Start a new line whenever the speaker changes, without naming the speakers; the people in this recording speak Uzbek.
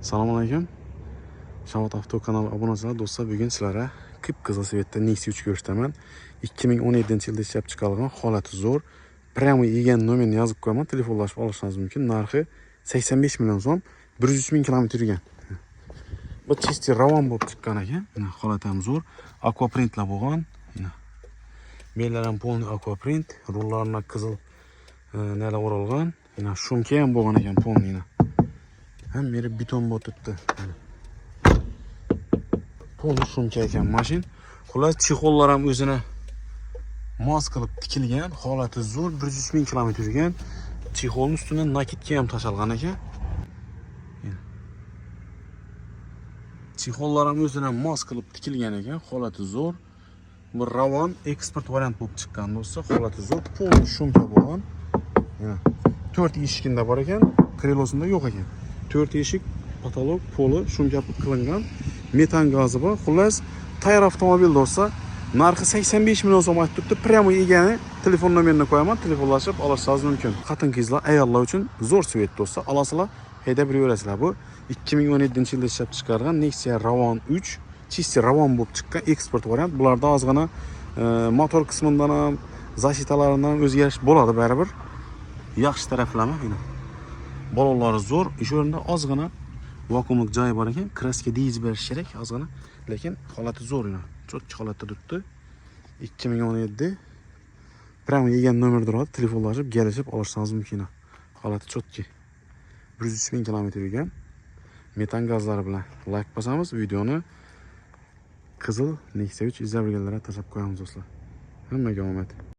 Assalomu alaykum. Shavot Avto kanali obunachilari, do'stlar, bugun sizlarga qip-qizil цвет da Nexia 3 ko'rsataman. 2017-yilda ishlab chiqarilgan, holati zo'r. Прямо yegan nomerini yozib qo'yaman, telefonlashib olishingiz mumkin. Narxi 85 million so'm, 103 ming kilometr yurgan. Bu чистый Ravon bo'lib chiqqan ekan. Mana, holati ham zo'r. Aquaprintlar bo'lgan. Mana. Bellar ham полный aquaprint, rullarına qizil nelar o'ralgan. Mana, шумка ham bo'lgan ekan полный. Ham yeri beton bo'lib turibdi. Mana. Полный шумка ekan mashin. Xullas, чехол lar ham o'zini mos qilib tikilgan, holati zo'r, 103 ming kilometr yurgan. Чехол ning ustuna накидка ham tashalgan ekan. Mana. Чехол lar ham o'zini mos qilib tikilgan ekan, holati zo'r. Bu Ravon eksport variant bo'lib chiqqan, do'stlar, holati zo'r, полный шумка bo'lgan. Mana. 4 eshigida bor ekan, крыло sida yo'q ekan. 4 eshik, потолок, poli шумка qilingan, metan gazi bor. Xullas, tayyor avtomobil, do'stlar. Narxi 85 million so'm aytib turibdi. Прямо egani telefon nomerini qo'yaman, telefonlashib olishingiz mumkin. Xotin qizlar, ayollar uchun zo'r цвет, do'stlar. Olasizlar, haydab yuraverasizlar. Bu 2017-yilda ishlab chiqarilgan Nexia Ravon 3 чистый Ravon bo'lib chiqqan eksport variant. Bularda ozgina motor qismidan ham, защита laridan ham o'zgarish bo'ladi baribir. Yaxshi taraflama mana. Balonlari zo'r. O'sha o'rinda ozgina vakuumlik joyi bor ekan. Краска deyizib berish kerak ozgina, lekin holati zo'r yana. Чётко holatda turibdi. 2017. Прямо yegan nomer turadi. Telefonlashib, kelishib olishingiz mumkin. Holati чётко. 103 ming kilometr yurgan. Metan gazlari bilan like bosamiz videoni. Qizil Nexia 3 izlab yurganlarga tashlab qo'yamiz, do'stlar. Hammaga omad.